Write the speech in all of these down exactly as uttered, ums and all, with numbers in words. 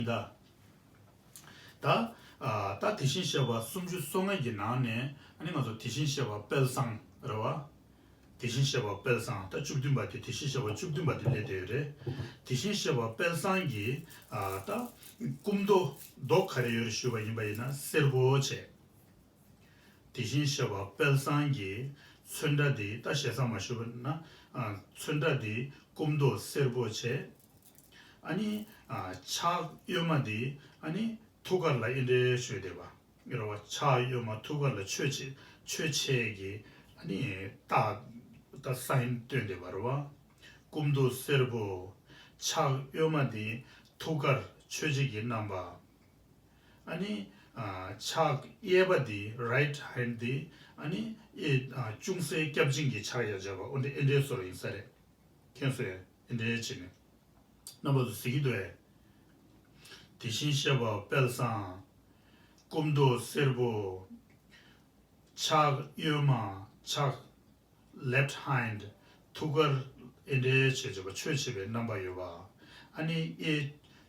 ཡིན་ད། ད། ཨ། ད་དེ་བཞིན་གཤེགས་པ་སུམ་ཅུ་སོ་ལྔ་གི་ནང་ནས་ཨ་ནི་ང་ཚོ་དེ་བཞིན་གཤེགས་པ་དཔལ་བཟང་རེད་བ། དེ་བཞིན་གཤེགས་པ་དཔལ་བཟང་ད་བཅུ་བདུན་པ་དེ་དེ་བཞིན་གཤེགས་པ་བཅུ་བདུན་པ་དེ་སླེབས་བསྡད་ཡོད་རེད། དེ་བཞིན་གཤེགས་པ་དཔལ་བཟང་གི། ཨ། ད་སྐུ་མདོག་མདོག་ག་རེ་ཡོད་རེད་ཞུས་པ་ཡིན་པ་ཡིན་ན་སེར་པོ་བྱས། དེ་བཞིན་གཤེགས་པ་དཔལ་བཟང་གི་ཚོན་ཁྲ་དེ་ད་ཞེ་ས་མ་ཞུས་པ་ན། ཨ། ཚོན་ཁྲ་དེ་སྐུ་མདོག་སེར་པོ་བྱས། ཨ་ནི། ཨ། ཕྱག་གཡོན་མ་དེ་ཨ་ནི་ཐུགས་ཀར་ལ་འདི་འདྲ་བཞུགས་བསྡད་པ་རེད་བ། ཕྱག་གཡོན་མ་ཐུགས་ཀར་ལ་མཆོད་ཆས་མཆོད་ཆས་ཀྱི་ཨ་ནི་རྟགས་ད་སའིན་སྟོན་བསྡད་པ་རེད་བ། སྐུ་མདོག་སེར་པོ། ཕྱག་གཡོན་མ་དེ་ཐུགས་ཀར་མཆོད་ཆས་ཀྱི་རྣམ་པ། ཨ་ནི། ཨ། ཕྱག་གཡས་པ་དེ་རའིཊ་ཧེན་དེ་ཨ་ནི་ཨེ། ཨ། ཅུང་ཟད་སྐྱབས་སྦྱིན་གྱི་ཕྱག་རྒྱ་བྱས་པ་འོ་འདི་འདྲའི་བཟོ་འདྲ་ཡིན་ས་རེད། མཁྱེན་སོང་ངས། འདི་འདྲའི་བྱས་ནས། རྣམ་པ་ཚོ་གཟིགས་ཀྱི་འདུག་ཨེ། དེ་བཞིན་གཤེགས་པ་དཔལ་བཟང་། སྐུ་མདོག་སེར་པོ། ཕྱག་གཡོན་མ། ཕྱག་ལེཕཊ་ཧེན་ཐུགས་ཀར་འདི་འདྲའི་བྱས་བྱས་པ་མཆོད་བྱས་པའི་རྣམ་པ་ཡོད་པ། ཨ་ནི་ཨེ་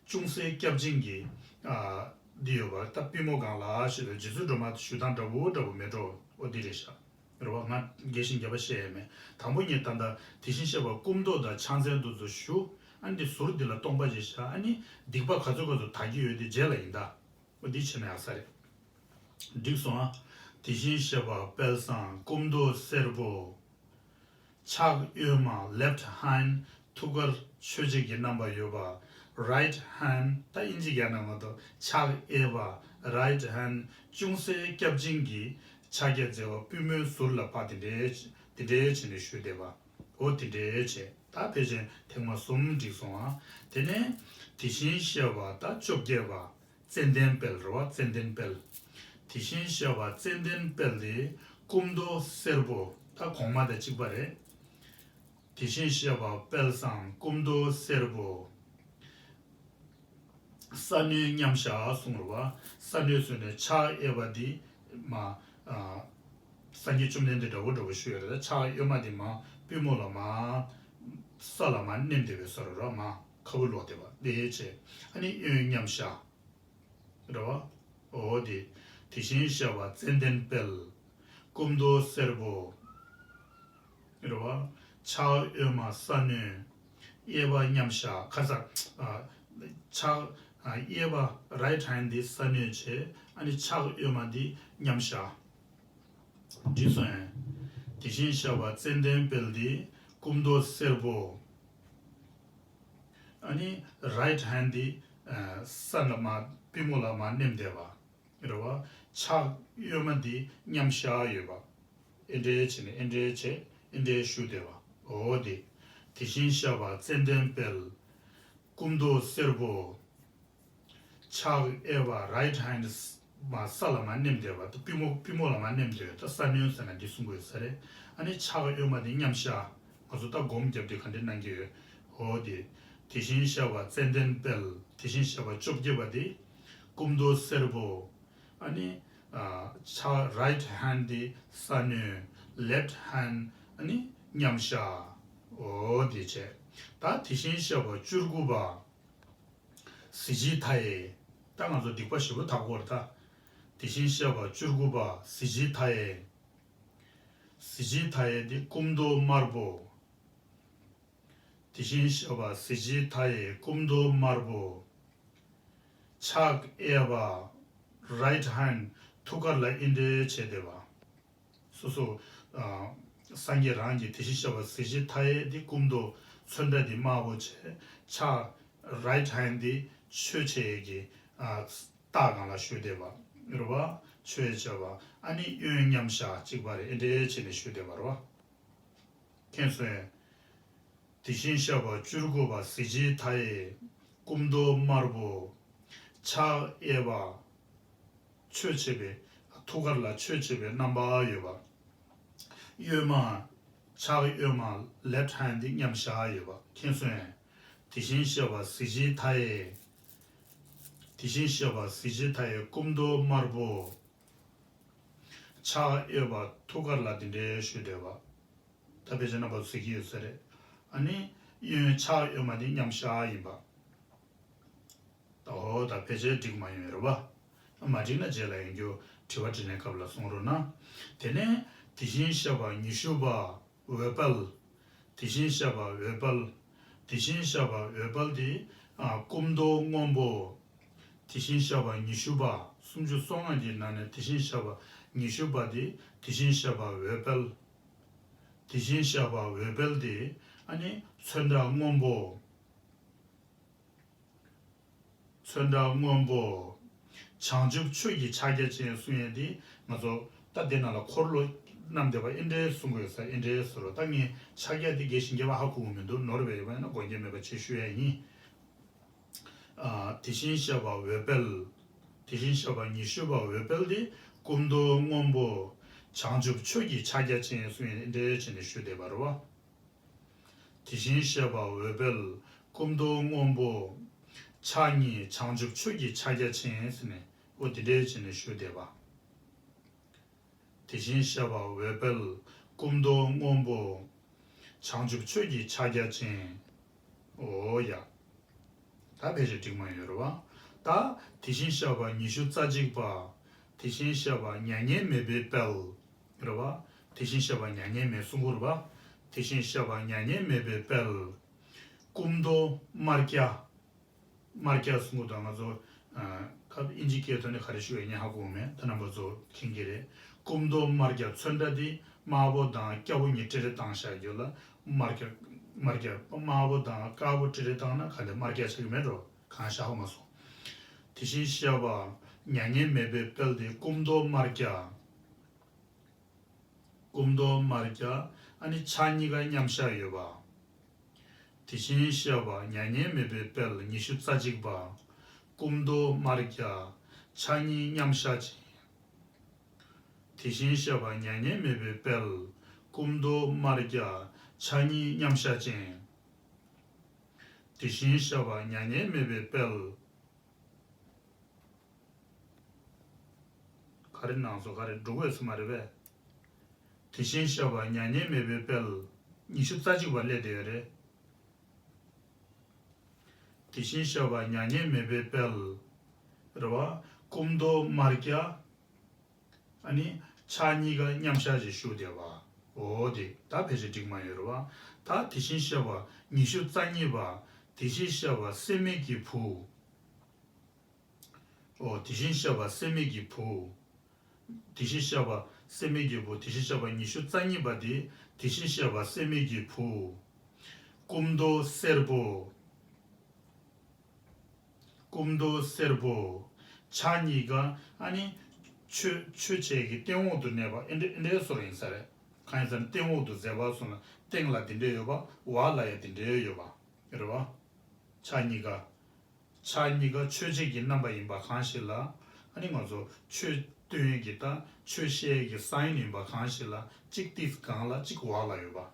ཅུང་ཟད་སྐྱབས་སྦྱིན་གྱི། ཨ། འདི་ཡོད་པ་ད་པུས་མོ་སྒང་ལ་ཞེས་པའི་རྗེ་བཙུན་སྒྲོལ་མ་ཞུ་སྟངས་འདྲ་བོ་འདྲ་བོ་མེད་འགྲོ། འོ་འདི་རེད་ཤག་རེད་བ། ང་རྒྱས་ཤིང་རྒྱས་པ་བཤད་ཡས་མེད། དང་པོ་ངས་ད་ལྟ་དེ་བཞིན་གཤེགས་པ་སྐུ་མདོག་དང་ཕྱག་མཚན་དེ་ཚོ་ཞུ། ཨ་ནི་འདི་ཟུར་འདི་ལ་སྟོང་པ་ཞིག་བཞག་ཨ་ནི་སྡིག་པ་ག་ཚོད་ག་ཚོད་དག་གི་ཡོད་དེ་རྗེས་ལ་ཡིན་ད། འོ་འདི་བྱས་ན་ཡག་ས་རེད། འགྲིག་སོང་ཨ། དེ་བཞིན་གཤེགས་པ་དཔལ་བཟང་སྐུ་མདོག་སེར་པོ། ཕྱག་གཡོན་མ་ལེཕཊ་ཧེན་ཐུགས་ཀར་མཆོད་ཆས་ཀྱི་རྣམ་པ་ཡོད་པ། རའིཊ་ཧེན་ད་ཨིན་ཇི་རྒྱག་ན་མ་གཏོགས་ཕྱག་གཡས་པ་རའིཊ་ཧེན་ཅུང་ཟད་སྐྱབས་སྦྱིན་གྱི་ཕྱག་རྒྱ་མཛད་པ་པུས་མོའི་ཟུར་ལ་ཕར་དེ་འདྲའི་དེ་འདྲའི་བྱས་ནས་བཞུགས་བསྡད་པ། འོ་དེ་འདྲའི་བྱས། ད་ཕལ་ཆེར་ཐེངས་མ་གསུམ་འགྲིག་སོང་ཨ། དེ་ནས་དེ་བཞིན་གཤེགས་པ་ད་བཅོ་བརྒྱད་པ། ཙན་དན་དཔལ་རེད་བ། ཙན་དན་དཔལ། དེ་བཞིན་གཤེགས་པ་ཙན་དན་དཔལ་དེ་སྐུ་མདོག་སེར་པོ་ད་གོང་མ་དང་གཅིག་པ་རེད། དེ་བཞིན་གཤེགས་པ་དཔལ་བཟང་སྐུ་མདོག་སེར་པོ། ས་གནོན་མཉམ་བཞག་གསུངས་རེད་བ། ས་གནོན་ཟེར་ནས་ཕྱག་གཡས་པ་འདི་མ། ཨ། སངས་རྒྱས་བཅོམ་ལྡན་འདས་འདྲ་བོ་འདྲ་བོ་ཞུ་ཡ་རེད། ད་ཕྱག་གཡོན་མ་འདི་མ་པུས་མོ་ལ་མ། ས་ལ་མ་མནན་བསྡད་པའི་བཟོ་འདྲ་རེད་མ། ཁ་བུབ་ལོག་བསྡད་པ་འདི་བྱས། ཨ་ནི་གཡོན་མཉམ་བཞག་རེད་བ། འོ་དེ། དེ་བཞིན་གཤེགས་པ་ཙན་དན་དཔལ། སྐུ་མདོག་སེར་པོ། རེད་བ། ཕྱག་གཡོན་མ་ས་གནོན། གཡས་པ་མཉམ་བཞག་ཁ་སང་། ཨ། ཕྱག་ཨ། གཡས་པ་རའིཊ་ཧེན་འདི་ས་གནོན་བྱས། ཨ་ནི་ཕྱག་གཡོན་མ་འདི་མཉམ་བཞག་འགྲིག་སོང་ངས། དེ་བཞིན་གཤེགས་པ་ཙན་དན་དཔལ་འདི་སྐུ་མདོག་སེར་པོ། ཨ་ནི་རའིཊ་ཧེན་འདི། ཨ། ས་ལ་མ་པུས་མོ་ལ་མ་མནན་བསྡད་པ། རེད་བ། ཕྱག་གཡོན་མ་འདི་མཉམ་བཞག་ཡོད་པ། ཨེ་འདྲའི་བྱས་ནས་ཨེ་འདྲའི་བྱས་ཨེ་འདྲའི་བཞུགས་བསྡད་པ། འོ་དེ། དེ་བཞིན་གཤེགས་པ་ཙན་དན་དཔལ། སྐུ་མདོག་སེར་པོ། ཕྱག་གཡས་པ་རའིཊ་ཧེན་མ་ས་ལ་མ་མནན་བསྡད་པ་དང་པུས་མོ་པུས་མོ་ལ་མ་མནན་བསྡད་ད་ས་གནོན་ཟེར་ན་འདི་གསུང་དགོས་ས་རེད། ཨ་ནི་ཕྱག་གཡོན་མ་འདི་མཉམ་བཞག་ང་ཚོ་ད་སྒོམ་བརྒྱབ་དུས་ག་འདྲ་གནང་གི་ཡོད། འོ་དེ། དེ་བཞིན་གཤེགས་པ་ཙན་དན་དཔལ། དེ་བཞིན་གཤེགས་པ་བཅོ་བརྒྱད་པ་དེ། སྐུ་མདོག་སེར་པོ། ཨ་ནི། ཨ། ཕྱག་རའིཊ་ཧེན་དེ་ས་གནོན། ལེཕཊ་ཧེན་ཨ་ནི་མཉམ་བཞག་འོ་དེ་བྱས། ད་དེ་བཞིན་གཤེགས་པ་བཅུ་དགུ་པ། གཟི་བརྗིད་མཐའ་ཡས། ད་ང་ཚོ་སྡིག་པ་ཞེ་པོ་དག་གོ་རེད་ད། དེ་བཞིན་གཤེགས་པ་བཅུ་དགུ་པ་གཟི་བརྗིད་མཐའ་ཡས། གཟི་བརྗིད་མཐའ་ཡས་དེ་སྐུ་མདོག་དམར་པོ། དེ་བཞིན་གཤེགས་པ་གཟི་བརྗིད་མཐའ་ཡས་སྐུ་མདོག་དམར་པོ། ཕྱག་གཡས་པ་རའིཊ་ཧེན་ཐུགས་ཀར་ལ་ཨིན་འདྲའི་བྱས་བསྡད་པ། སོ་སོ། ཨ། སངས་རྒྱས་རང་གི་དེ་བཞིན་གཤེགས་པ་གཟི་བརྗིད་མཐའ་ཡས་དེ་སྐུ་མདོག་ཚོན་ཁྲ་དེ་དམར་པོ་བྱས། ཕྱག་རའིཊ་ཧེན་དེ་མཆོད་བྱེད་ཀྱི། ཨ། རྟགས་སྒང་ལ་བཞུགས་བསྡད་པ། རེད་བ། མཆོད་བྱས་པ། ཨ་ནི་གཡོན་མཉམ་བཞག་གཅིག་པ་རེད། ཨེ་འདྲའི་བྱས་ནས་བཞུགས་བསྡད་པ་རེད་བ། མཁྱེན་སོང་ངས། དེ་བཞིན་གཤེགས་པ་བཅུ་དགུ་པ་གཟི་བརྗིད་མཐའ་ཡས་སྐུ་མདོག་དམར་པོ། ཕྱག་གཡས་པ་མཆོད་བྱེད་པའི་ཐུགས་ཀར་ལ་མཆོད་བྱེད་པའི་རྣམ་པ་ཡོད་པ། གཡོན་མ། ཕྱག་གཡོན་མ་ལེཕཊ་ཧེན་འདི་མཉམ་བཞག་ཡོད་པ་མཁྱེན་སོང་ངས། དེ་བཞིན་གཤེགས་པ་གཟི་བརྗིད་མཐའ་ཡས། དེ་བཞིན་གཤེགས་པ་གཟི་བརྗིད་མཐའ་ཡས་སྐུ་མདོག་དམར་པོ། ཕྱག་གཡས་པ་ཐུགས་ཀར་ལ་འདི་འདྲའི་བཞུགས་བསྡད་པ། ད་ཕལ་ཆེར་རྣམ་པ་ཚོས་གཟིགས་ཀྱི་ཡོད་ས་རེད། ཨ་ནི་གཡོན་ཕྱག་གཡོན་མ་འདི་མཉམ་བཞག་ཡིན་པ། ད་ ཨོ་ད་ཕལ་ཆེར་འགྲིག་མ་ཡོང་ཡོད་རེད་པ། མ་འགྲིག་ན་རྗེས་ལ་ཡང་རྒྱུ་དྲི་བ་དྲིས་ལན་སྐབས་ལ་གསུང་རོགས་གནང་། དེ་ནས་དེ་བཞིན་གཤེགས་པ་ཉི་ཤུ་པ་འོད་དཔལ། དེ་བཞིན་གཤེགས་པ་འོད་དཔལ། དེ་བཞིན་གཤེགས་པ་འོད་དཔལ་དེ་ཨ་སྐུ་མདོག་སྔོན་པོ། དེ་བཞིན་གཤེགས་པ་ཉི་ཤུ་པ། སུམ་ཅུ་སོ་ལྔ་གི་ནང་ནས་དེ་བཞིན་གཤེགས་པ་ཉི་ཤུ་པ་དེ་དེ་བཞིན་གཤེགས་པ་འོད་དཔལ། དེ་བཞིན་གཤེགས་པ་འོད་དཔལ་དེ་ཨ་ནི་ཚོན་ཁྲ་སྔོན་པོ། ཚོན་ཁྲ་སྔོན་པོ། བྱང་ཆུབ་ཆོས་ཀྱི་ཕྱག་རྒྱ་ཅན་གསུང་ཡས་དེ་ང་ཚོ་ད་དེ་ནང་ལ་འཁོར་ལོ་རྣམས་བསྡེབས་པ་ཨེ་འདྲའི་གསུང་གི་ཡོད་ས་ཨེ་འདྲའི་ཟེར་རོ། ད་ངས་ཕྱག་རྒྱ་དེ་རྒྱས་ཤིང་རྒྱས་པ་ཧ་གོ་གི་མི་འདུག་ནོར་བ་ཡོད་པ་ཡིན་ན་དགོངས་འགལ་མེད་པ་ཅིག་ཞུ་ཡ་ཡིན། ཨ། དེ་བཞིན་གཤེགས་པ་འོད་དཔལ། དེ་བཞིན་གཤེགས་པ་ཉི་ཤུ་པ་འོད་དཔལ་དེ་སྐུ་མདོག་སྔོན་པོ། བྱང་ཆུབ་ཆོས་ཀྱི་ཕྱག་རྒྱ་ཅན་གསུང་ཡས་ཨེ་འདྲའི་བྱས་ནས་ཞུ་བསྡད་པ་རེད་བ། དེ་བཞིན་གཤེགས་པ་འོད་དཔལ་སྐུ་མདོག་སྔོན་པོ། ཕྱག་གཉིས་བྱང་ཆུབ་ཆོས་ཀྱི་ཕྱག་རྒྱ་ཅན་ཟེར་ནས་འོ་དེ་འདྲའི་བྱས་ནས་ཞུ་བསྡད་པ། དེ་བཞིན་གཤེགས་པ་འོད་དཔལ་སྐུ་མདོག་སྔོན་པོ། བྱང་ཆུབ་ཆོས་ཀྱི་ཕྱག་རྒྱ་ཅན། འོ་ཡ། ད་ཕལ་ཆེར་འགྲིག་མ་ཡོད་རེད་བ། ད་དེ་བཞིན་གཤེགས་པ་ཉི་ཤུ་རྩ་གཅིག་པ། དེ་བཞིན་གཤེགས་པ་མྱ་ངན་མེད་པའི་དཔལ། རེད་བ། དེ་བཞིན་གཤེགས་པ་མྱ་ངན་མེད་གསུང་གི་རེད་བ། དེ་བཞིན་གཤེགས་པ་མྱ་ངན་མེད་པའི་དཔལ། སྐུ་མདོག་དམར་སྐྱ། དམར་སྐྱ་གསུང་གི་འདུག་ང་ཚོ་ཨ་ཁ་ཨིན་ཇི་སྐད་ཐོག་ནས་ག་རེ་ཞུ་ཡས་ཉན་ཧ་གོ་མེད་ད་རྣམ་པ་ཚོ་མཁྱེན་གྱི་རེད། སྐུ་མདོག་དམར་སྐྱ་ཚོན་ཁྲ་དེ་དམར་པོ་དང་སྐྱ་བོ་གཉིས་ཏྲེ་ཏྲེ་བཏང་བཞག་རྒྱུ་ལ་དམར་སྐྱ་དམར་སྐྱ་དམར་པོ་དང་དཀར་པོ་ཏྲེ་ཏྲེ་བཏང་ན་ག་ལེ་དམར་སྐྱ་ཆགས་ཀྱི་མེད་འགྲོ། གང་ཤ་ཧོ་མ་སོང་། དེ་བཞིན་གཤེགས་པ་མྱ་ངན་མེད་པའི་དཔལ་དེ་སྐུ་མདོག་དམར་སྐྱ། སྐུ་མདོག་དམར་སྐྱ་ཨ་ནི་ཕྱག་གཉིས་ཀ་མཉམ་བཞག་ཡོད་པ། དེ་བཞིན་གཤེགས་པ་མྱ་ངན་མེད་པའི་དཔལ་ཉི་ཤུ་རྩ་གཅིག་པ། སྐུ་མདོག་དམར་སྐྱ་ཕྱག་གཉིས་མཉམ་བཞག་ཅན། དེ་བཞིན་གཤེགས་པ་མྱ་ངན་མེད་པའི་དཔལ་སྐུ་མདོག་དམར་སྐྱ་ཕྱག་གཉིས་མཉམ་བཞག་ཅན། དེ་བཞིན་གཤེགས་པ་མྱ་ངན་མེད་པའི་དཔལ། ག་རེ་གནང་སོང་ག་རེ་འགྲོ་དགོས་སུ་མ་རེད་པས། དེ་བཞིན་གཤེགས་པ་མྱ་ངན་མེད་པའི་དཔལ། ཉི་ཤུ་རྩ་གཅིག་པ་སླེབས་བསྡད་ཡོད་རེད། དེ་བཞིན་གཤེགས་པ་མྱ་ངན་མེད་པའི་དཔལ། རེད་བ། སྐུ་མདོག་དམར་སྐྱ། ཨ་ནི་ཕྱག་གཉིས་ཀ་མཉམ་བཞག་ཅིག་བཞུགས་བསྡད་པ། འོ་དེ་ད་ཕལ་ཆེར་འགྲིག་མ་ཡོད་རེད་བ། ད་དེ་བཞིན་གཤེགས་པ་ཉི་ཤུ་རྩ་གཉིས་པ། དེ་བཞིན་གཤེགས་པ་སྲེད་མེད་ཀྱི་བུ། ཨོ། དེ་བཞིན་གཤེགས་པ་སྲེད་མེད་ཀྱི་བུ། དེ་བཞིན་གཤེགས་པ་སྲེད་མེད་ཀྱི་བུ། དེ་བཞིན་གཤེགས་པ་ཉི་ཤུ་རྩ་གཉིས་པ་དེ། དེ་བཞིན་གཤེགས་པ་སྲེད་མེད་ཀྱི་བུ། སྐུ་མདོག་སེར་པོ། སྐུ་མདོག་སེར་པོ། ཕྱག་གཉིས་ཀ་ཨ་ནི། མཆོད་མཆོད་བྱེད་ཀྱི་སྟེང་འོག་ཏུ་གནས་པ་ཨེ་འདྲ་ཨེ་འདྲའི་བཟོ་ར་ཡིན་ས་རེད། གང་ཡིན་ཟེར་ན་སྟེང་འོག་ཏུ་མཛད་པ་སོང་ན་སྟེང་ལ་དེ་འདྲ་ཡོད་པ་འོག་ལ་ཡང་དེ་འདྲ་ཡོད་པ། རེད་བ། ཕྱག་གཉིས་ཀ་ཕྱག་གཉིས་ཀ་མཆོད་བྱེད་ཀྱི་རྣམ་པ་ཡིན་པ་གང་ཞིག་ལ། ཨ་ནི་ང་ཚོ་ཆོས་སྟོན་ཡས་ཀྱི་དང་ཆོས་བཤད་ཡས་ཀྱི་ས་བོན་ཡིན་པ་གང་ཞིག་ལ་གཅིག་སྟེང་སྒང་ལ་གཅིག་འོག་ལ་ཡོད་པ།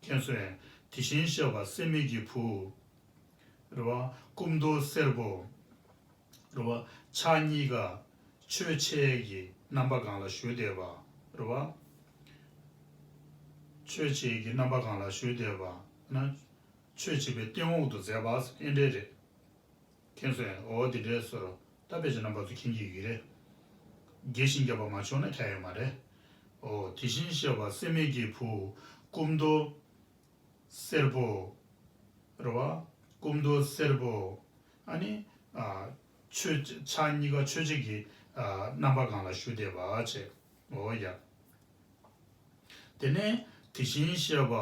མཁྱེན་སོང་ངས། དེ་བཞིན་གཤེགས་པ་སྲེད་མེད་ཀྱི་བུ། རེད་བ། སྐུ་མདོག་སེར་པོ། རེད་བ། ཕྱག་གཉིས་ཀ་མཆོད་བྱེད་ཀྱི་རྣམ་པ་སྒང་ལ་བཞུགས་བསྡད་པ། རེད་བ། མཆོད་བྱེད་ཀྱི་རྣམ་པ་སྒང་ལ་བཞུགས་བསྡད་པ་ན། མཆོད་བྱེད་པའི་སྟེང་འོག་ཏུ་མཛད་པ་ཨེ་འདྲས་རེད། མཁྱེན་སོང་ངས། འོ་དེ་འདྲས་ཟེར་རོ། ད་ཕལ་ཆེར་རྣམ་པ་ཚོ་མཁྱེན་གྱི་ཡོད་ཀྱི་རེད། རྒྱས་ཤིང་རྒྱས་པ་མ་བྱུང་ན་ཁྱད་ཡོད་མ་རེད། འོ་དེ་བཞིན་གཤེགས་པ་སྲེད་མེད་ཀྱི་བུ། སྐུ་མདོག་སེར་པོ། རེད་བ། སྐུ་མདོག་སེར་པོ། ཨ་ནི། ཨ། མཆོད་ཕྱག་གཉིས་ཀ་མཆོད་བྱེད་ཀྱི། ཨ། རྣམ་པ་སྒང་ལ་བཞུགས་བསྡད་པ་བྱས། འོ་ཡ། དེ་ནས་དེ་བཞིན་གཤེགས་པ་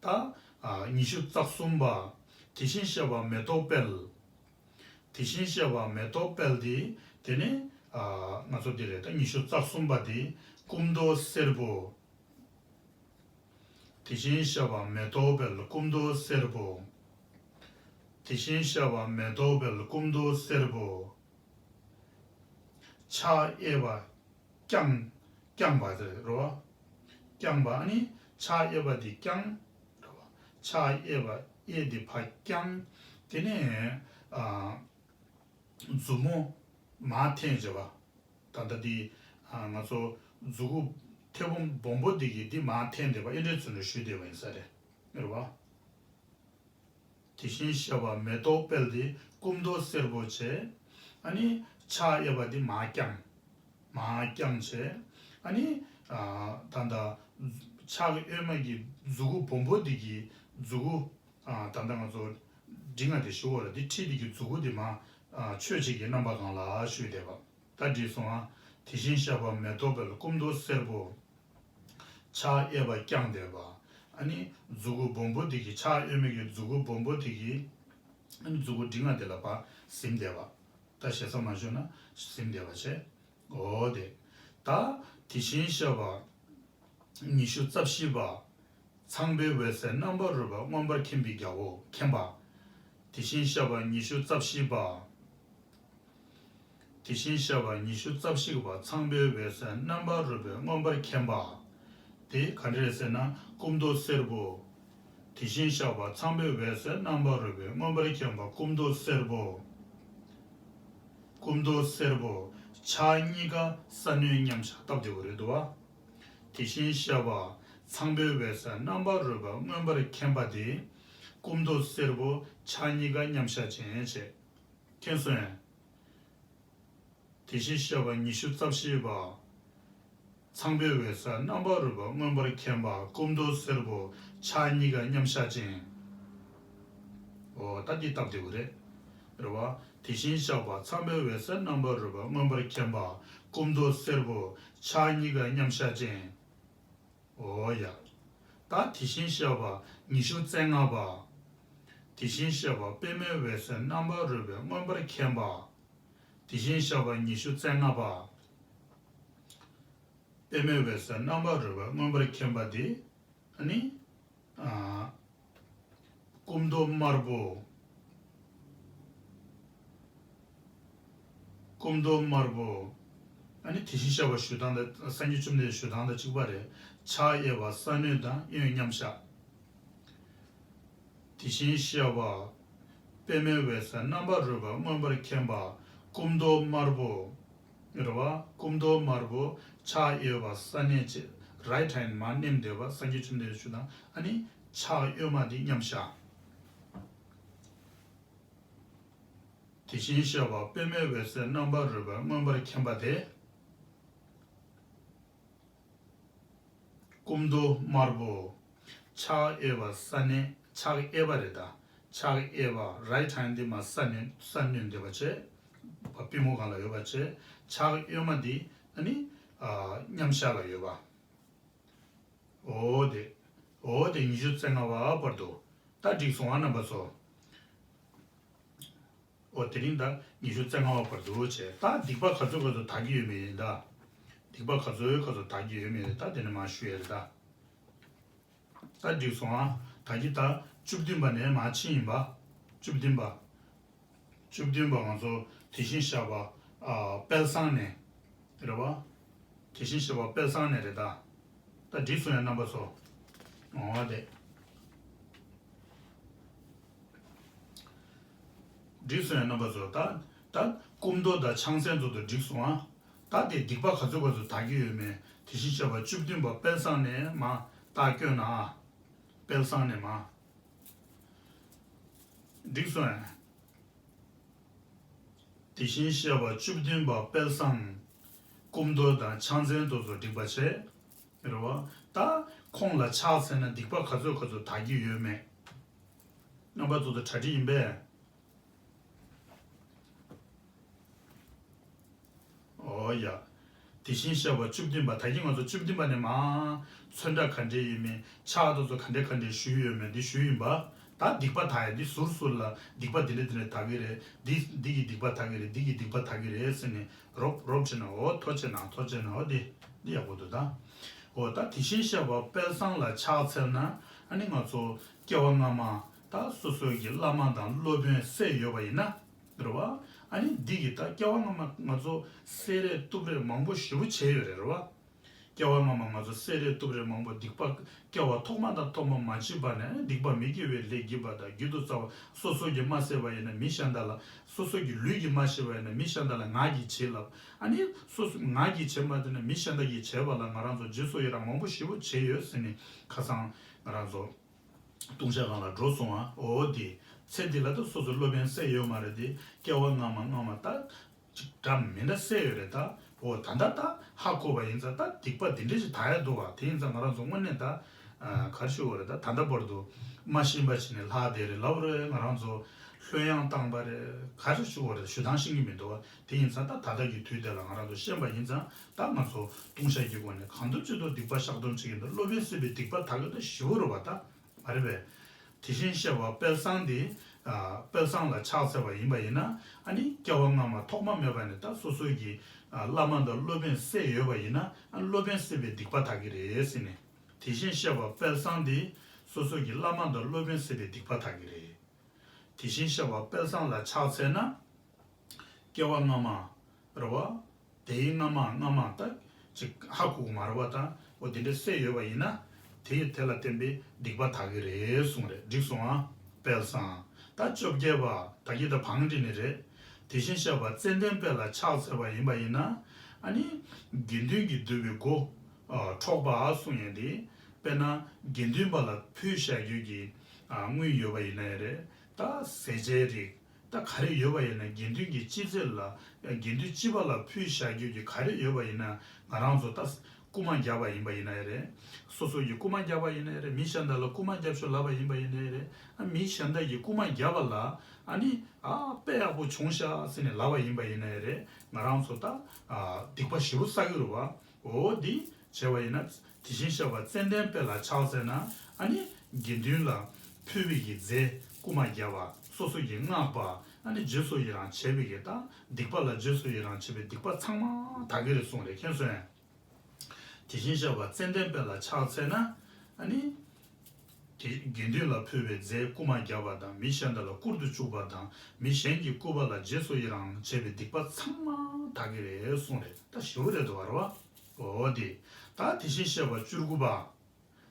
ད། ཨ། ཉི་ཤུ་རྩ་གསུམ་པ། དེ་བཞིན་གཤེགས་པ་མེ་ཏོག་དཔལ། དེ་བཞིན་གཤེགས་པ་མེ་ཏོག་དཔལ་དེ། དེ་ནས། ཨ། ང་ཚོ་འདི་རེད་ད་ཉི་ཤུ་རྩ་གསུམ་པ་དེ། སྐུ་མདོག་སེར་པོ། དེ་བཞིན་གཤེགས་པ་མེ་ཏོག་དཔལ་སྐུ་མདོག་སེར་པོ། དེ་བཞིན་གཤེགས་པ་མེ་ཏོག་དཔལ་སྐུ་མདོག་སེར་པོ། ཕྱག་གཡས་པ་བརྐྱང་། བརྐྱངས་པ་དེ་རེད་བ། བརྐྱངས་པ་ཨ་ནི་ཕྱག་གཡས་པ་དེ་བརྐྱང་། རེད་བ། ཕྱག་གཡས་པ་གཡས་དེ་ཕར་བརྐྱང་། དེ་ནས། ཨ། མཛུབ་མོ་མར་འཐེན་བྱས་པ། ད་ལྟ་འདི། ཨ། ང་ཚོ་མཛུ་གུ་མཐེ་བོང་སྦོམ་པོ་འདི་གིས་འདི་མར་འཐེན་བསྡད་པ་ཨེ་འདྲའི་ཚུལ་ནས་བཞུགས་བསྡད་པ་ཡིན་ས་རེད། རེད་བ། དེ་བཞིན་གཤེགས་པ་མེ་ཏོག་དཔལ་འདི་སྐུ་མདོག་སེར་པོ་བྱས། ཨ་ནི་ཕྱག་གཡས་པ་འདི་མར་བརྐྱངས། མར་བརྐྱངས་བྱས། ཨ་ནི་ཨ་ད་ལྟ་ཕྱག་གཡོན་མ་གི་མཛུ་གུ་སྦོམ་པོ་འདི་གི་མཛུ་གུ་ཨ་ད་ལྟ་ང་ཚོ་འབྲིང་བ་དེ་ཞུ་བ་ལ་འདི་ཁྲིད་འདི་གི་མཛུ་གུ་འདི་མར་ཨ་ཆོས་ཅན་གྱི་རྣམ་པ་གང་ལ་ཞུས་བསྡད་པ། ད་འགྲིག་སོང་ཨ། དེ་བཞིན་གཤེགས་པ་མེ་ཏོག་དཔལ་སྐུ་མདོག་སེར་པོ། ཕྱག་གཡས་པ་བརྐྱངས་བསྡད་པ། ཨ་ནི་མཛུ་གུ་སྦོམ་པོ་དེ་གི་ཕྱག་གཡོན་མའི་གི་མཛུ་གུ་སྦོམ་པོ་དེ་གི་ཨ་ནི་མཛུ་གུ་འབྲིང་བ་དེ་ལ་ཕར་ཟིམ་བསྡད་པ། ད་ཞེ་ས་མ་ཞུ་ན་ཟིམ་བསྡད་པ་བྱས། འོ་དེ། ད་དེ་བཞིན་གཤེགས་པ་ཉི་ཤུ་རྩ་བཞི་པ། ཚངས་པའི་འོད་ཟེར་རྣམ་པར་རོལ་པ་མངོན་པར་མཁྱེན་པའི་རྒྱལ་པོ་མཁྱེན་པ། དེ་བཞིན་གཤེགས་པ་ཉི་ཤུ་རྩ་བཞི་པ། དེ་བཞིན་གཤེགས་པ་ཉི་ཤུ་རྩ་བཞི་པ་ཚངས་པའི་འོད་ཟེར་རྣམ་པར་རོལ་པས་མངོན་པར་མཁྱེན་པ། དེ་ག་འདྲ་རེད་ཟེར་ན་སྐུ་མདོག་སེར་པོ། དེ་བཞིན་གཤེགས་པ་ཚངས་པའི་འོད་ཟེར་རྣམ་པར་རོལ་པས་མངོན་པར་མཁྱེན་པ་སྐུ་མདོག་སེར་པོ། སྐུ་མདོག་སེར་པོ། ཕྱག་གཉིས་ཀ་ས་གནོན་མཉམ་བཞག་སྟབས་བདེ་པོ་རེད་འདུག་བ། དེ་བཞིན་གཤེགས་པ་ཚངས་པའི་འོད་ཟེར་རྣམ་པར་རོལ་པས་མངོན་པར་མཁྱེན་པ་དེ། སྐུ་མདོག་སེར་པོ་ཕྱག་གཉིས་ཀ་མཉམ་བཞག་ཅན་བྱས། མཁྱེན་སོང་ངས། དེ་བཞིན་གཤེགས་པ་ཉི་ཤུ་རྩ་བཞི་པ། ཚངས་པའི་འོད་ཟེར་རྣམ་པར་རོལ་པ་མངོན་པར་མཁྱེན་པ་སྐུ་མདོག་སེར་པོ་ཕྱག་གཉིས་ཀ་མཉམ་བཞག་ཅན། འོ་ད་འདི་སྟབས་བདེ་པོ་རེད། རེད་བ། དེ་བཞིན་གཤེགས་པ་ཚངས་པའི་འོད་ཟེར་རྣམ་པར་རོལ་པ་མངོན་པར་མཁྱེན་པ་སྐུ་མདོག་སེར་པོ་ཕྱག་གཉིས་ཀ་མཉམ་བཞག་ཅན། འོ་ཡ། ད་དེ་བཞིན་གཤེགས་པ་ཉི་ཤུ་རྩ་ལྔ་པ། དེ་བཞིན་གཤེགས་པ་པདྨའི་འོད་ཟེར་རྣམ་པར་རོལ་པས་མངོན་པར་མཁྱེན་པ། དེ་བཞིན་གཤེགས་པ་ཉི་ཤུ་རྩ་ལྔ་པ། པདྨའི་འོད་ཟེར་རྣམ་པར་རོལ་པས་མངོན་པར་མཁྱེན་པ་དེ། ཨ་ནི། ཨ། སྐུ་མདོག་དམར་པོ། སྐུ་མདོག་དམར་པོ། ཨ་ནི་དེ་བཞིན་གཤེགས་པ་ཞུ་སྟངས་དང་སངས་རྒྱས་བཅོམ་ལྡན་འདས་ཞུ་སྟངས་དང་གཅིག་པ་རེད། ཕྱག་གཡས་པ་ས་གནོན་དང་གཡོན་མཉམ་བཞག་དེ་བཞིན་གཤེགས་པ། པདྨའི་འོད་ཟེར་རྣམ་པར་རོལ་པ་མངོན་པར་མཁྱེན་པ། སྐུ་མདོག་དམར་པོ། རེད་བ། སྐུ་མདོག་དམར་པོ། ཕྱག་གཡས་པ་ས་གནོན་བྱས། རའིཊ་ཧེནཌ་མར་མནན་བསྡད་པ་སངས་རྒྱས་བཅོམ་ལྡན་འདས་ཞུ་དང་། ཨ་ནི་ཕྱག་གཡོན་མ་འདི་མཉམ་བཞག་དེ་བཞིན་གཤེགས་པ་པདྨའི་འོད་ཟེར་རྣམ་པར་རོལ་པ་མངོན་པར་མཁྱེན་པ་དེ། སྐུ་མདོག་དམར་པོ། ཕྱག་གཡས་པ་ས་གནོན། ཕྱག་གཡས་པ་རེད་ད། ཕྱག་གཡས་པ་རའིཊ་ཧེནཌ་འདི་མར་ས་གནོན། ས་གནོན་བསྡད་པ་བྱས། པུས་མོ་སྒང་ལ་ཡོད་པ་བྱས། ཕྱག་གཡོན་མ་འདི་ཨ་ནི་ཨ་མཉམ་བཞག་ལ་ཡོད་པ། འོ་དེ། འོ་དེ་ཉི་ཤུ་རྩ་ལྔ་པ་བར་དུ། ད་འགྲིག་སོང་ཨ་རྣམ་པ་ཚོ། འོ་དེ་རིང་ད་ཉི་ཤུ་རྩ་ལྔ་པ་བར་དུ་བྱས། ད་སྡིག་པ་ག་ཚོད་ག་ཚོད་དག་གི་ཡོད་མེད་ཡིན་ད། སྡིག་པ་ག་ཚོད་ག་ཚོད་དག་གི་ཡོད་མེད་རེད་ད། དེ་ནས་མར་ཞུ་ཡ་རེད་ད། ད་འགྲིག་སོང་ཨ། ད་གི་ད་བཅུ་བདུན་པ་ནས་མར་ཕྱིན་ཡིན་པ། བཅུ་བདུན་པ། བཅུ་བདུན་པ་ང་ཚོ་དེ་བཞིན་གཤེགས་པ་ཨ་དཔལ་བཟང་ནས། རེད་བ། དེ་བཞིན་གཤེགས་པ་དཔལ་བཟང་ནས་རེད་ད། ད་འགྲིག་སོང་ཡ་རྣམ་པ་ཚོ། འོ་དེ། འགྲིག་སོང་ཡ་རྣམ་པ་ཚོ། ད་ད་སྐུ་མདོག་དང་ཕྱག་མཚན་ཚོ་དང་འགྲིག་སོང་ཨ། ད་དེ་སྡིག་པ་ག་ཚོད་ག་ཚོད་དག་གི་ཡོད་མེད་དེ་བཞིན་གཤེགས་པ་བཅུ་བདུན་པ་དཔལ་བཟང་ནས་མར་རྟགས་བསྐྱོན་ན་ཨ། དཔལ་བཟང་ནས་མར། འགྲིག་སོང་ཨ། དེ་བཞིན་གཤེགས་པ་བཅུ་བདུན་པ་དཔལ་བཟང་། སྐུ་མདོག་དང་ཕྱག་མཚན་དེ་ཚོ་འགྲིག་པ་བྱས། རེད་བ། ད་ཁོང་ལ་ཕྱག་འཚལ་ན་སྡིག་པ་ག་ཚོད་ག་ཚོད་དག་གི་ཡོད་མེད། རྣམ་པ་ཚོ་དང་གྲ་སྒྲིག་ཡིན་པས། འོ་ཡ། དེ་བཞིན་གཤེགས་པ་བཅུ་བདུན་པ། ད་གིན་ང་ཚོ་བཅུ་བདུན་པ་ནས་མར་ཚོན་ཁྲ་ག་འདྲས་ཡོད་མེད། ཕྱག་དེ་ཚོ་ག་འདྲས་ག་འདྲས་ཞུས་ཡོད་མེད་འདི་ཞུས་ཡིན་པ། ད་སྡིག་པ་དག་ཡ་འདི་ཟུར་ཟུར་ལ་སྡིག་པ་འདི་འདྲས་འདི་འདྲས་དག་གི་རེད། འདི་འདི་གི་སྡིག་པ་དག་གི་རེད། འདི་གི་སྡིག་པ་དག་གི་རེད་ཟེར་ནས་རོབ་རོབ་བྱས་ན། འོ་ཐོ་བྱས་ན་ཐོ་བྱས་ན། འོ་འདི་འདི་ཡག་པོ་འདུག་ད། འོ་ད་དེ་བཞིན་གཤེགས་པ་དཔལ་བཟང་ལ་ཕྱག་འཚལ་ན། ཨ་ནི་ང་ཚོ་སྐྱེ་བ་སྔ་མ་ད་སོ་སོའི་གི་བླ་མ་དང་སློབ་དཔོན་སྲས་ཡོད་པ་ཡིན་ན། རེད་བ། ཨ་ནི་འདི་གི་ད་སྐྱེ་བ་སྔ་མ་ང་ཚོ་སྲས་རེད་གཏུབ་རེད་མང་པོ་ཞེ་པོ་བྱས་ཡོད་རེད། རེད་བ། སྐྱེ་བ་སྔ་མ་ང་ཚོ་སྲས་རེད་གཏུབ་རེད་མང་པོ་སྡིག་པ་སྐྱེ་བ་ཐོག་མ་དང་ཐོག་མ་མ་མཆིས་པ་ནས་སྡིག་པ་མི་དགེ་བའི་ལས་བགྱིས་པ་དང་། རྒྱུད་དུ་སྩལ་བ། སོ་སོ་གིས་མ་བསད་པ་ཡིན་ན་མི་གཞན་དག་ལ། སོ་སོ་གི་ལུས་ཀྱིས་མ་བཤད་པ་ཡིན་ན་མི་གཞན་དག་ལ་ངག་གིས་བྱིན་བརླབས། ཨ་ནི་སོ་སོ་ངག་གིས་བྱིན་པ་དེ་ནི་མི་གཞན་དག་གིས་བྱས་པ་ལ་ང་རང་ཚོ་རྗེས་སུ་ཡི་རང་མང་པོ་ཞེ་པོ་བྱས་ཡོད་ཟེར་ནས་ཁ་སང་ང་རང་ཚོ། ལྟུང་བཤགས་སྒང་ལ་འགྲོ་སོང་ང་། འོ་དེ། ཚེ་འདི་ལ་ད་སོ་སོ་སློབ་དཔོན་སྲས་ཡོད་མ་རེད་དེ། སྐྱེ་བ་སྔ་མ་སྔ་མ་ད། འདྲ་མི་འདྲ་གསལ་ཡོད་རེད་ད། འོ་ད་ལྟ་ད་ཧ་གོ་བ་ཡིན་ཙང་ད་སྡིག་པ་འདི་འདྲ་ཞིག་དག་ཡ་འདུག་བ། དེ་ཡིན་ཙང་ང་རང་ཚོ་དངོས་གནས་ད་ག་རེ་ཞུ་དགོས་རེད། ད་ད་ལྟ་བར་དུ་མ་ཤེས་པ་བྱས་ནས་ལྷག་བསྡད་རེད་ལབ་རེད། ང་རང་ཚོ་ལྷོད་ཡངས་བཏང་པ་རེད། ག་རེ་ཞུ་དགོས་རེད། ཞུ་སྟངས་ཤེས་ཀྱི་མི་འདུག་བ། དེ་ཡིན་ཙང་ད་ད་ལྟ་གི་དུས་དེ་ལ་ང་རང་ཚོ་ཤེས་པ་ཡིན་ཙང་ད་ང་ཚོ་ལྟུང་བཤགས་ཀྱི་སྒོ་ནས་གང་ཐུབ་ཅི་ཐུབ་སྡིག་པ་བཤགས་སྡོམ་བྱེད་ཀྱི་འདུག་སློབ་དཔོན་སྲིད་པའི་སྡིག་པ་དག་གི་ད་ཞུ་རུ་བ་ད། མ་རེད་པས། དེ་བཞིན་གཤེགས་པ་དཔལ་བཟང་དེ། ཨ། དཔལ་བཟང་ལ་ཕྱག་འཚལ་བ་ཡིན་པ་ཡིན་ན། ཨ་ནི་སྐྱེ་བ་སྔ་མ་ཐོག་མ་མེད་པ་ནས་ད་སོ་སོའི་གི། ཨ། བླ་མ་དང་སློབ་དཔོན་བསད་ཡོད་པ་ཡིན་ན། ཨ། སློབ་དཔོན་བསད་པའི་སྡིག་པ་དག་གི་རེད་ཟེར་ནས། དེ་བཞིན་གཤེགས་པ་དཔལ་བཟང་དེ་སོ་སོའི་གི་བླ་མ་དང་སློབ་དཔོན་བསད་པའི་སྡིག་པ་དག་གི་རེད། དེ་བཞིན་གཤེགས་པ་དཔལ་བཟང་ལ་ཕྱག་འཚལ་ན། སྐྱེ་བ་སྔ་མ་རེད་བ། དེའི་སྔ་མ་སྔ་མ་ད་ཅིག་ཧ་གོ་གི་མ་རེད་བ། ད་འོ་དེ་འདྲ་བསད་ཡོད་པ་ཡིན་ན། དེ་ཡི་དེ་ལ་བརྟེན་པའི་སྡིག་པ་དག་གི་རེད་གསུངས་རེད། འགྲིག་སོང་ཨ། དཔལ་བཟང་། ད་བཅོ་བརྒྱད་པ་ད་གི་ད་བང་སྒྲིག་ནི་རེད། དེ་བཞིན་གཤེགས་པ་ཙན་དན་དཔལ་ལ་ཕྱག་འཚལ་བ་ཡིན་པ་ཡིན་ན། ཨ་ནི་དགེ་འདུན་གྱིས་བསྡུས་པའི་སྒོ་འཕྲོག་པ་གསུངས་ཡས་དེ། དཔེར་ན་དགེ་འདུན་པ་ལ་ཕུལ་བཞག་རྒྱུ་གི་དངུལ་ཡོད་པ་ཡིན་ན་ཡང་རེད། ད་ཟས་བཅའི་རིགས། ད་ག་རེ་ཡོད་པ་ཡིན་ན་དགེ་འདུན་གྱི་སྤྱི་ཚེས་ལ། དགེ་འདུན་སྤྱི་པ་ལ་ཕུལ་བཞག་རྒྱུ་གི་ག་རེ་ཡོད་པ་ཡིན་ན། ང་རང་ཚོ་ད་རྐུ་མ་བརྒྱབ་པ་ཡིན་པ་ཡིན་ན་ཡང་རེད། སོ་སོ་གིས་རྐུ་མ་བརྒྱབ་པ་ཡིན་ན་ཡང་རེད། མི་གཞན་དག་ལ་རྐུ་མ་བརྒྱབ་ཤོག་ལབ་པ་ཡིན་པ་ཡིན་ན་ཡང་རེད། ཨ། མི་གཞན་དག་གིས་རྐུ་མ་བརྒྱབ་པ་ལ། ཨ་ནི། ཨ། དཔེ་ཡག་པོ་བྱུང་ཤག་ཟེར་ནས་ལབ་པ་ཡིན་པ་ཡིན་ན་ཡང་རེད། ང་རང་ཚོ་ད། ཨ། སྡིག་པ་ཞེ་པོ་བསགས་ཀྱི་རེད་བ། འོ་འདི་བྱས་པ་ཡིན་ན། དེ་བཞིན་གཤེགས་པ་ཙན་དན་དཔལ་ལ་ཕྱག་འཚལ་ན། ཨ་ནི་དགེ་འདུན་ལ་ཕུལ་བའི་གི་རྫས་རྐུ་མ་བརྒྱབ་པ། སོ་སོ་གིས་བསྔགས་པ། ཨ་ནི་རྗེས་སུ་ཡི་རང་བྱས་པའི་གི་ད། སྡིག་པ་ལ་རྗེས་སུ་ཡི་རང་བྱས་པའི་སྡིག་པ་ཚང་མ་དག་གི་རེད་གསུངས་རེད། མཁྱེན་སོང་ངས། དེ་བཞིན་གཤེགས་པ་ཙན་དན་དཔལ་ལ་ཕྱག་འཚལ་ན། ཨ་ནི། དེ་དགེ་འདུན་ལ་ཕུལ་བའི་རྫས་རྐུ་མ་བརྒྱབ་པ་དང་། མི་གཞན་དག་ལ་བསྐུར་དུ་བཅུག་པ་དང་། མི་གཞན་གྱི་སྐུ་པར་ལ་རྗེས་སུ་ཡི་རང་བྱས་པའི་སྡིག་པ་ཚང་མ་དག་གི་རེད་གསུངས་རེད། ད་ཞེ་པོ་རེད་འདུག་བ། རེད་བ། འོ་དེ། ད་དེ་བཞིན་གཤེགས་པ་བཅུ་དགུ་པ།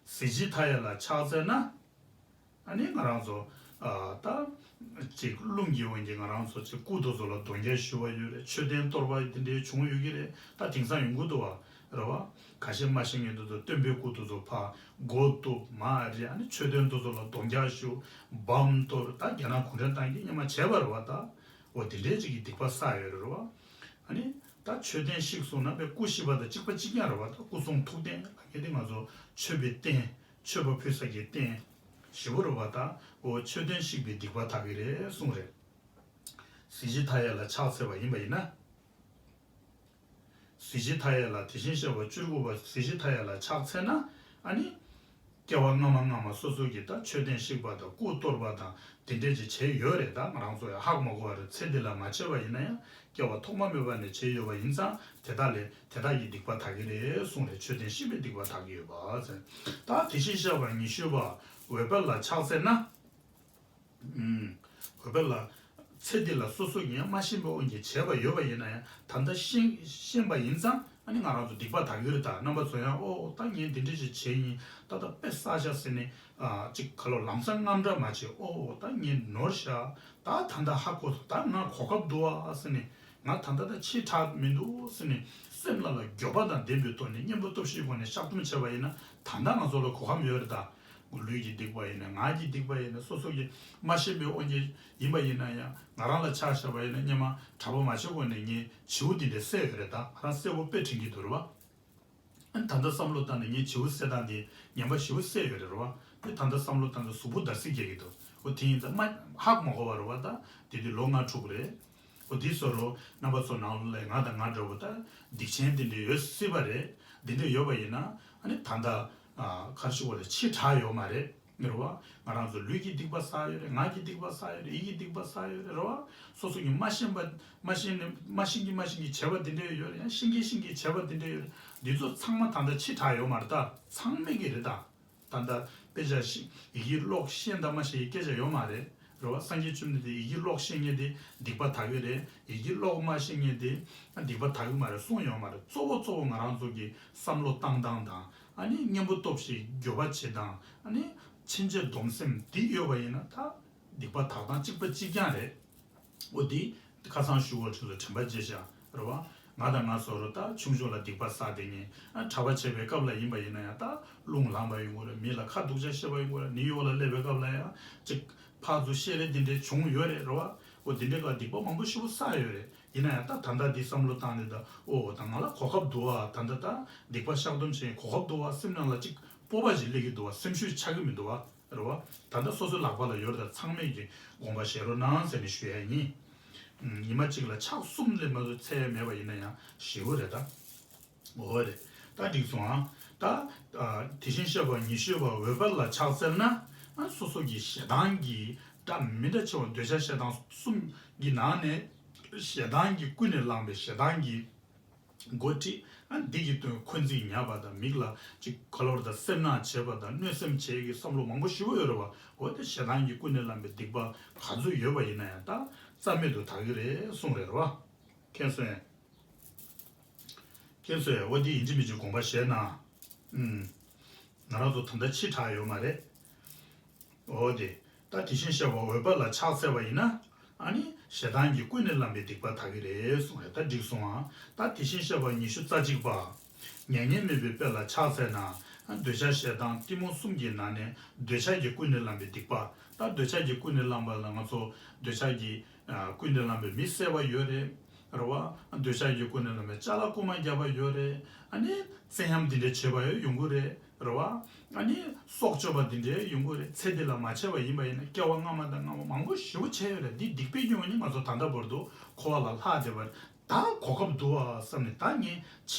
གཟི་བརྗིད་མཐའ་ཡས་ལ་ཕྱག་འཚལ་ན། ཨ་ནི་ང་རང་ཚོ། ཨ། ད་ཅིག་རླུང་གི་དབང་གིས་ང་རང་ཚོ་ཅིག་སྐུ་དེ་ཚོ་ལ་གདོན་རྒྱག་ཞུ་བ་ཡོད་རེད། མཆོད་རྟེན་གཏོར་བ་དེ་འདྲའི་བྱུང་ཡོད་ཀྱི་རེད། ད་དེང་སང་ཡོང་གི་འདུག་བ། རེད་བ། ཁ་ཤས་མ་ཤེས་མཁན་དེ་ཚོ་སྟོན་པའི་སྐུ་དེ་ཚོ་ཕར་སྒོ་གཏུབ་མ་རེད། ཨ་ནི་མཆོད་རྟེན་དེ་ཚོ་ལ་གདོན་རྒྱག་ཞུ། སྦོམ་གཏོར། ད་རྒྱ་ནག་གུང་ཁྲན་ཏང་གིས་སྔོན་མ་བྱས་པ་རེད་བ། ད་འོ་དེ་འདྲའི་ཅིག་གི་སྡིག་པ་བསགས་ཡོད་རེད། རེད་བ། ཨ་ནི་ད་མཆོད་རྟེན་བཤིག་སོང་ན་པའི་སྐུ་ཤི་བ་དང་གཅིག་པ་གཅིག་རྐྱང་རེད་བ། ད་སྐུ་གསུང་ཐུགས་རྟེན་ལ་ངེས་དེ་ང་ཚོ་མཆོད་པའི་རྟེན། མཆོད་པ་ཕུལ་ས་ཀྱི་རྟེན་ཞེ་པོ་རེད་བ། ད་འོ་མཆོད་རྟེན་བཤིག་པའི་སྡིག་པ་དག་གི་རེད་གསུངས་རེད། གཟི་བརྗིད་མཐའ་ཡས་ལ་ཕྱག་འཚལ་བ་ཡིན་པ་ཡིན་ན། གཟི་བརྗིད་མཐའ་ཡས་ལ། དེ་བཞིན་གཤེགས་པ་བཅུ་དགུ་པ་གཟི་བརྗིད་མཐའ་ཡས་ལ་ཕྱག་འཚལ་ན། ཨ་ནི། སྐྱེ་བ་སྔ་མ་སྔ་མ་སོ་སོ་གིས་ད་མཆོད་རྟེན་བཤིག་པ་དང་སྐུ་གཏོར་བ་དང་དེ་འདྲས་ཅིག་བྱས་ཡོད་རེད། ད་ང་རང་ཚོ་ཡང་ཧ་གོ་མ་གོ་བ་རེད། ཚེ་འདི་ལ་མ་བྱས་པ་ཡིན་ན་ཡང་སྐྱེ་བ་ཐོག་མ་མེད་པ་ནས་བྱས་ཡོད་པ་ཡིན་ཙང་དེ་དག་ལས་དེ་དག་གི་སྡིག་པ་དག་གི་རེད་གསུངས་རེད། མཆོད་རྟེན་བཤིག་པའི་སྡིག་པ་དག་གི་ཡོད་པ་ཟེར། ད་དེ་བཞིན་གཤེགས་པ་ཉི་ཤུ་པ་འོད་དཔལ་ལ་ཕྱག་འཚལ་ན། ཨུམ། འོད་དཔལ་ལ། ཚེ་འདི་ལ་སོ་སོ་ངས་མ་ཤེས་པའི་དབང་གིས་བྱས་པ་ཡོད་པ་ཡིན་ན་ཡང་། ད་ལྟ་ཤེས་ཤེས་པ་ཡིན་ཙང་ཨ་ནི་ང་རང་ཚོ་སྡིག་པ་དག་གི་རེད། ད་རྣམ་པ་ཚོ་ཡང་ཨོ་ད་ངས་འདི་འདྲ་ཞིག་བྱས་ཡིན། ད་ལྟ་དཔེ་བསགས་ཤག་ཟེར་ནས། ཨ། ཅིག་ག་ལོ་ལམ་སང་དངངས་སྐྲག་མ་བྱེད། ཨོ་ད་ངས་ནོར་ཤག་ད་ད་ལྟ་ཧ་གོ་སོང་། ད་ང་གོ་སྐབས་འདུག་ཨ་ཟེར་ནས། ང་ད་ལྟ་ད་ཕྱི་དྲག་མི་འདུག་ཟེར་ནས་སེམས་ལ་ལ་འགྱོད་པ་དང་ལྡན་པའི་ཐོག་ནས་གཉེན་པོ་སྟོབས་ཤིག་སྒོ་ནས་བཤགས་སྡོམ་བྱས་པ་ཡིན་ན་ད་ལྟ་ང་ཚོ་ལ་གོ་སྐབས་ཡོད་རེད་ད། ལུས་ཀྱི་སྡིག་པ་ཡིན་ན། ངག་གི་སྡིག་པ་ཡིན་ན། སོ་སོ་གིས་མ་ཤེས་པའི་དབང་གིས་ཡིན་པ་ཡིན་ན་ཡང་། ང་རང་ལ་ཆ་བཞག་པ་ཡིན་ན་སྔོན་མ་གྲྭ་པ་མ་བྱས་གོང་ནས་ངས་བྱིའུ་འདི་འདྲ་བསད་ཡོད་རེད་ད། ང་རང་གསལ་པོ་དཔེ་དྲན་གྱི་འདུག་རེད་བ། ཨ་ནི་ད་ལྟ་བསམ་བློ་བཏང་ནས་ངས་བྱིའུ་བསད་སྟངས་འདི་ངན་པ་ཞེ་པོ་བསད་ཡོད་རེད་རེད་བ། དེ་ད་ལྟ་བསམ་བློ་བཏང་ནས་གཟུགས་པོ་འདར་སིག་རྒྱག་གི་འདུག་འོ་དེ་ཡིན་ཙང་མ་ཧ་གོ་མ་གོ་བ་རེད་བ། ད་དེ་དུས་ལོ་ལྔ་དྲུག་རེད། འོ་དེ་བཟོ་འདྲ་རྣམ་པ་ཚོ་ནང་ལོགས་ལ་ང་དང་ང་འདྲ་བོ་ད་སྡིག་ཅན་དེ་འདྲ་ཡོད་སྲིད་པ་རེད། དེ་འདྲ་ཡོད་པ་ཡིན་ན་ཨ་ནི་ད་ལྟ། ཨ། ག་རེ་ཞུ་དགོས་རེད། ཕྱི་དྲག་ཡོད་མ་རེད། རེད་བ། ང་རང་ཚོ་ལུས་ཀྱི་སྡིག་པ་བསགས་ཡོད་རེད། ངག་གི་སྡིག་པ་བསགས་ཡོད་རེད། ཡིད་ཀྱི་སྡིག་པ་བསགས་ཡོད་རེད། རེད་བ། སོ་སོ་གིས་མ་ཤེས་པ་མ་ཤེས་ནས་མ་ཤེས་ཀྱི་མ་ཤེས་ཀྱི་བྱས་པ་དེ་འདྲ་ཡོད་རེད། ཡང་ཤེས་ཀྱི་ཤེས་ཀྱི་བྱས་པ་དེ་འདྲ་ཡོད་རེད། འདི་ཚོ་ཚང་མ་ད་ལྟ་ཕྱི་དྲག་ཡོད་མ་རེད་ད། ཚང་མེད་ཀྱི་རེད་ད། ད་ལྟ་དཔེ་ཆ་ཤེས། ཡི་གེ་ཀློག་ཤེས་དང་མ་ཤེས་ཀྱི་སྐད་ཆ་ཡོད་མ་རེད། རེད་བ། སངས་རྒྱས་བཅོམ་ལྡན་འདས་ཡི་གེ་ཀློག་ཤེས་མཁན་དེ་སྡིག་པ་དག་གི་རེད། ཡི་གེ་ཀློག་མ་ཤེས་མཁན་དེ་སྡིག་པ་དག་གི་མ་རེད་གསུངས་ཡོད་མ་རེད། གཙོ་བོ་གཙོ་བོ་ང་རང་ཚོ་གི་བསམ་བློ་བཏང་སྟངས་དང་། ཨ་ནི་གཉེན་པོ་སྟོབས་ཤིག་འགྱོད་པ་བྱེད་སྟངས། ཨ་ནི་ཕྱིན་ཆད་སྡོམ་སེམས་འདི་ཡོད་པ་ཡིན་ན་ད་སྡིག་པ་དག་སྟངས་གཅིག་པ་གཅིག་རྐྱང་རེད། འོ་དེ་ཁ་སང་ཞུ་བ་ཁྲིད་ལ་དྲན་པ་བརྗེད་བཞག་རེད་བ། ང་དང་ང་སོ་རུ་ད་ཆུང་ཆུང་ལ་སྡིག་པ་བསགས་བསྡད་མཁན། ཨ། གྲྭ་པ་བྱས་པའི་སྐབས་ལ་ཡིན་པ་ཡིན་ན་ཡང་ད་རླུང་ལངས་པ་ཡོང་གི་རེད། མི་ལ་ཁ་སྡུག་ཅག་བཤད་པ་ཡོང་གི་རེད། ནི་གཡོག་ལ་སླེབས་པའི་སྐབས་ལ་ཡང་ཅིག་ཕར་ཚུར་བཤད་རེས་དེ་འདྲའི་བྱུང་ཡོད་རེད། རེད་བ། འོ་དེ་འདྲའི་སྐབས་སྡིག་པ་མང་པོ་ཞེ་པོ་བསགས་ཡོད་རེད། ཡིན་ན་ཡང་ད་ད་ལྟ་འདི་བསམ་བློ་བཏང་ནས་ད་ཨོ་ད་ང་ལ་གོ་སྐབས་འདུག་བ། ད་ལྟ་ད་སྡིག་པ་བཤགས་སྡོམ་བྱེད་གོ་སྐབས་འདུག་བ། སེམས་ནང་ལ་ཅིག་སྤོབས་པ་ཞིག་སླེབས་ཀྱི་འདུག་བ། སེམས་ཤུགས་ཆག་གི་མི་འདུག་བ། རེད་བ། ད་ལྟ་སོ་སོའི་ལག་པ་ལ་ཡོད་རེད། ད་ཚང་མས་ཀྱི་དགོངས་པ་བཞེས་རོགས་གནང་ཟེར་ནས་ཞུ་ཡ་ཡིན། ཉི་མ་གཅིག་ལ་ཕྱག་གསུམ་ལས་མ་གཏོགས་འཚལ་ཡ་མེད་པ་ཡིན་ན་ཡང་ཞེ་པོ་རེད་ད། འོ་རེད། ད་འགྲིག་སོང་ཨ། ད་ཨ་དེ་བཞིན་གཤེགས་པ་ཉི་ཤུ་པ་འོད་དཔལ་ལ་ཕྱག་འཚལ་ན། ཨ་སོ་སོ་གི་ཞེ་སྡང་གི་འདྲ་མི་འདྲ་ཆེ་བ་འདོད་ཆགས་ཞེ་སྡང་གསུམ་གྱི་ནང་ནས་ཞེ་སྡང་གིས་ཀུན་ནས་བསླངས་པའི་ཞེ་སྡང་གི་འགོ་ཁྲིད། ཨ་འདི་གི་དོན་འཁོན་འཛིན་ཉར་བ་དང་། མིག་ལ་ཅིག་ག་ལོར་དང་སེར་སྣ་བྱེད་པ་དང་། གནོད་སེམས་བྱེད་ཀྱི་བསམ་བློ་མང་པོ་ཞེ་པོ་ཡོད་རེད་བ། འོ་དེ་ཞེ་སྡང་གིས་ཀུན་ནས་བསླངས་པའི་སྡིག་པ་ག་ཚོད་ཡོད་པ་ཡིན་ན་ཡང་ད་རྩ་མེད་དུ་དག་གི་རེད་གསུངས་རེད་བ། མཁྱེན་སོང་ངས། མཁྱེན་སོང་ངས། འོ་འདི་ཡིན་གཅིག་མིན་གཅིག་དགོངས་པ་བཞེས་ན། ཨུམ། ང་རང་ཚོ་ད་ལྟ་ཕྱི་དྲགས་ཡོད་མ་རེད། འོ་དེ། ད་དེ་བཞིན་གཤེགས་པ་འོད་དཔལ་ལ་ཕྱག་འཚལ་བ་ཡིན་ན། ཨ་ནི་ཞེ་སྡང་གིས་ཀུན་ནས་བསླངས་པའི་སྡིག་པ་དག་གི་རེད་གསུངས་རེད། ད་འགྲིག་སོང་ཨ། ད་དེ་བཞིན་གཤེགས་པ་ཉི་ཤུ་རྩ་གཅིག་པ། མྱ་ངན་མེད་པའི་དཔལ་ལ་ཕྱག་འཚལ་ན། འདོད་ཆགས་ཞེ་སྡང་གཏི་མུག་གསུམ་གྱི་ནང་ནས་འདོད་ཆགས་ཀྱིས་ཀུན་ནས་བསླངས་པའི་སྡིག་པ། ད་འདོད་ཆགས་ཀྱིས་ཀུན་ནས་བསླངས་པ་ལ་ང་ཚོ་འདོད་ཆགས་ཀྱིས་ཀུན་ནས་བསླངས་པའི་མི་བསད་པ་ཡོད་རེད། རེད་བ། འདོད་ཆགས་ཀྱིས་ཀུན་ནས་བསླངས་པའི་ཅ་ལག་རྐུ་མ་བརྒྱབ་པ་ཡོད་རེད། ཨ་ནི་བཙན་གཡེམ་འདི་འདྲ་བྱེད་པ་ཡང་ཡོང་གི་རེད། རེད་བ། ཨ་ནི་སྲོག་གཅོད་པ་འདི་འདྲ་ཡང་ཡོང་གི་རེད། ཚེ་འདི་ལ་མ་བྱས་པ་ཡིན་པ་ཡིན་ན་སྐྱེ་བ་སྔ་མ་དང་སྔ་མ་མང་པོ་ཞེ་པོ་བྱས་ཡོད་རེད། འདི་སྡིག་པའི་ཉོན་མོངས་ནི་ང་ཚོ་ད་ལྟ་བར་དུ་འཁོར་བ་ལ་ལྷག་བསྡད་པ་རེད། ད་གོ་སྐབས་འདུག་བ་བསམ་ནས་ད་ངས་